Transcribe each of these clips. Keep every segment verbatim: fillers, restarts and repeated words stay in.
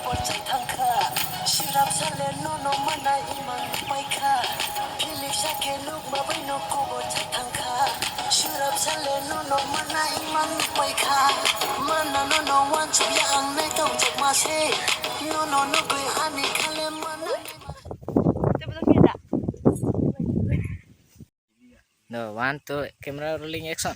Chai thangkha, sirap sale nono mana imang paikha. Philip sakhe nukma bai no kubur chai thangkha, sirap sale nono mana imang paikha. Mana nono wansuk ya ang nai tong jak ma se, nono nugui ani khale mana. No, one, two, camera rolling, action.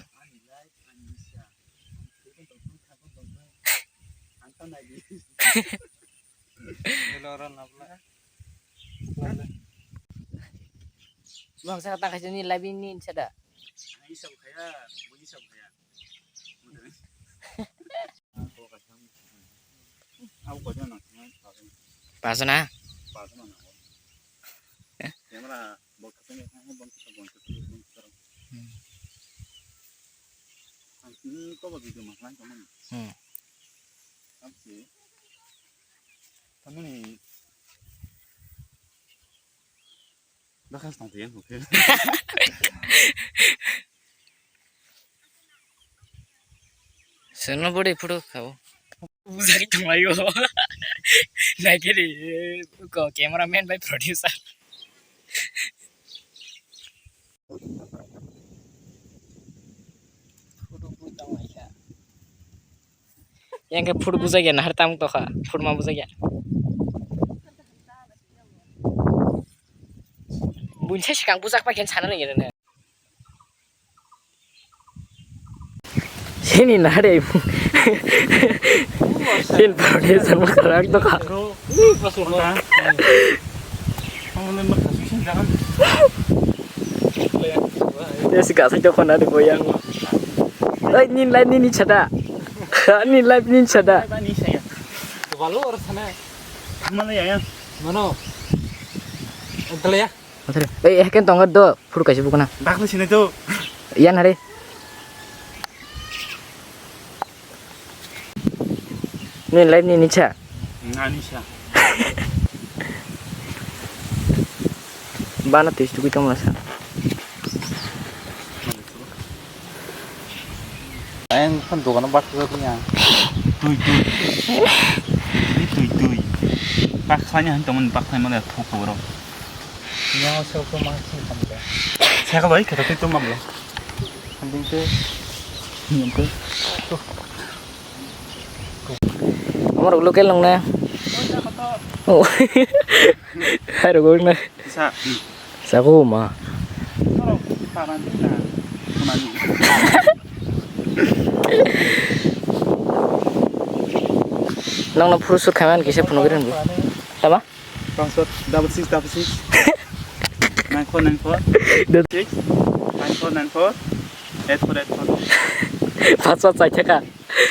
Bang sa ta kaisa ni labi ni sada. Ani sab khaya, buni sab khaya. Pasna? Hmm. Tamani. Dakas tong tiyang kok. Sono body photo khao. Bujak tonglaio. Naikhe de, ko cameraman bai producer. Photo photo tonglaikha. Yang ke food bujak ya, nahar tam tokha, food ma bujak ya. Bunsa sikang bujak pa khen sana lagi nene. Sini nahar ya. Sin foundation ma karak tokha. Yes, kasih tokha na di boyang. Oi, nin lai nini chada. Ani life ni sada. Bani saya. Balu or sana. Mana ya ya? Mano. Entale ya. Entale. Eh, eh, ken tongo do, furu kaisi bukuna. Dakle sini tu. Yan hari. Ni life ni nicha. Nani sa. Bana tuis tugui tongma sa. Ayang kan dogano bathajak ya. Tui, tui. Ini tui, tui. Baksa ni han temen baksa mana thok borok. Yang sok to mang sing kam de. Saya kalau ikut tapi itu mam lo. Sambil tu. Yang tu. Amar local nong na. Oh. Hai rogol na. Sa. Sago ma. Nokno phuru sur khaman kisa phunugri hinwi. Tama? Password double six double six nine four nine four six nine four nine four eight four eight four. Password chai thaka.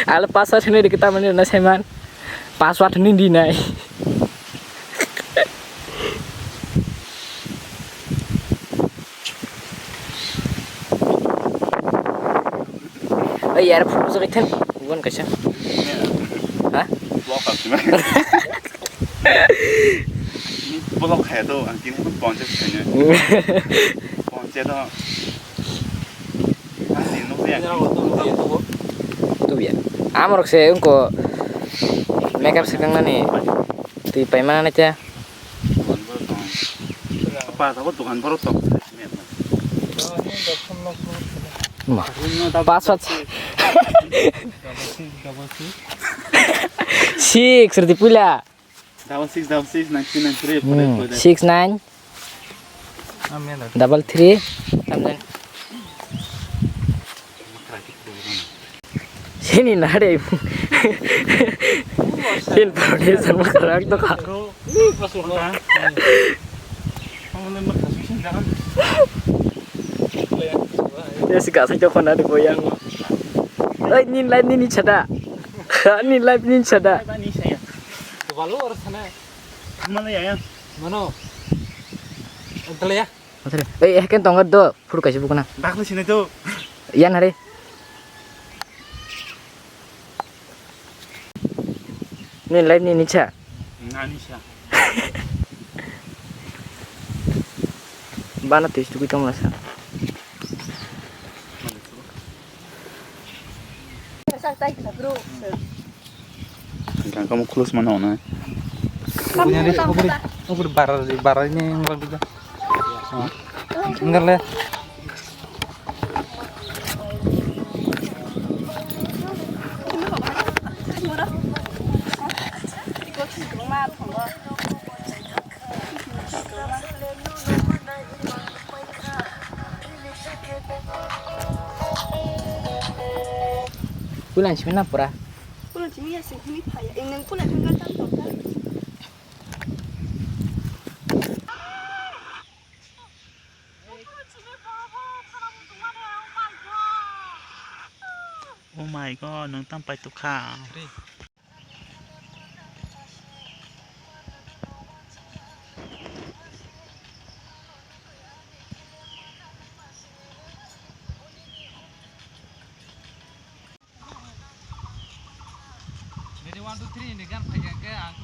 Ale password hinwi rikita mani na seman. Password hinwi di nai. Oi yar phuru jagoi thang. Ubon kaisa. Ha? Block asina. Block kaya to, ang kini pun ponche sini. Ponche to. Tubiya. Amorok se wngko makeup swkang nani twi paimana naita. Pa sabo dokan borok tong. Ma. Password. Six rwdi puila. Double six double six nine three nine three. Hmm, six nine double three. Sini na de. Sin foundation ma karak to kha. Yes, ka sai to khona de boyang. Oi, nin live nini chada. Nin live nini chada. Balu or sana. Mana ya ya. Mano. Entale ya. Ei, eh, ken tongo do, phuru kaisa bukuna. Dakle sini tu. Yan hari. Ni live ni nicha. Nani sa. Bana tuis tugui tongma sa. Sa tai kha bro. Gangkamo khulus mano na. Punya di, ubri, ubri barar, barar ini ngelak juga. Enggak le. Pulang sini na pura. Pulang sini ya sih, ini payah. Ini pulang kan kan. Oh my god, nwng tam pai tukha. Jadi one, two, three ini kan pakai ke ang